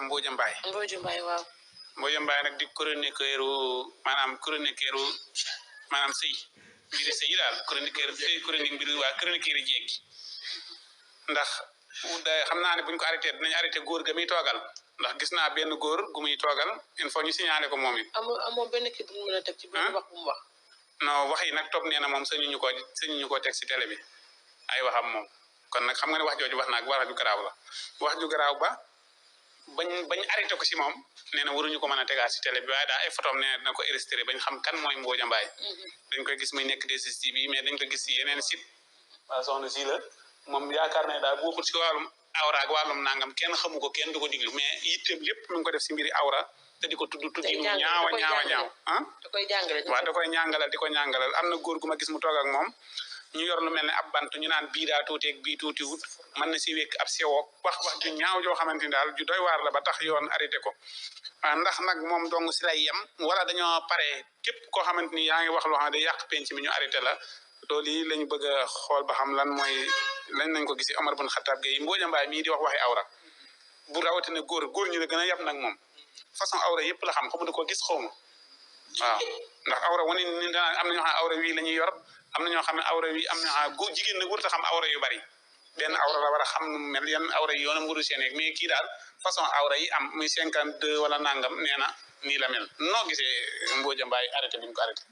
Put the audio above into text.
Mbodia Mbaye. Mbodia Mbaye waaw. Mbodia Mbaye nag di chroniqueur maanaam sëy mbiri sëy daal chroniqueur chronique mbiri waa chroniqueur yi jéeg ndax xam naa ne buñ ko arrêté dinañ arrêté góor ga muy toogal ndax gis naa benn góor gu muy toogal il faut ñu signalé ko moom it. amoo benn kii bu mu mën a teg ci benn wax bu mu wax. non wax yi nag toog nee na moom sañuñu ko teg si télé bi ay waxam moom kon nag xam nga ne wax jooju wax naag wax ju garaaw la wax ju garaaw ba bañ arrêté ko si moom nee na waruñu ko mën a tegaat si télé bi waaye daal ay photom nee na dina ko illustré bañ xam kan mooy Mbodia Mbaye. dañ koy gis muy nekk DSTV bi mais dañ ko gis si yeneen site. waaw soxna si la moom yaakaar ne daal bokkul si wàllum awra ak wàllum nangam kenn xamu ko kenn du ko diglu mais yitteem lépp mu ngi ko def si mbiri awra te di ko tudd ñaawa ah da koy jàngale waaw da koy ñàngalal di ko ñàngalal am na góor gu ma gis mu toog ak moom ñu yor lu mel ne ab bant ñu naan bii daa tuuteeg bii tuuti wut mën na si wekk ab sewoog wax ju ñaaw joo xamante ni daal ju doy waar la ba tax yoon arrêté ko ndax nag moom dong si lay yem wala dañoo pare képp koo xamante ni yaa ngi wax loo xam ne day yàq penc mi ñu arrêté la loolu yi lañu bëgg a xool ba xam lan nañ ko gisi Omar bun Khattab Gueye Mbodia Mbaye mii di wax waxi awra bu rawatina góor ñi la gën a yab nag moom façon awra yëpp la xam xamu ko gis xawma waaw ndax awra wane ni daan am na ñoo xam awra wi la ñuy yor am na ñoo xam ne awra wi am na góor jigéen nag warut a xam awra yu bari benn awra la war a xam nu mu mel yan awra yi yoonam waru seen mais kii daal façon awra yi am muy 52 wala nangam nee na nii la mel noo gisee Mbodia Mbaye arrêté bi ñu ko arrêté.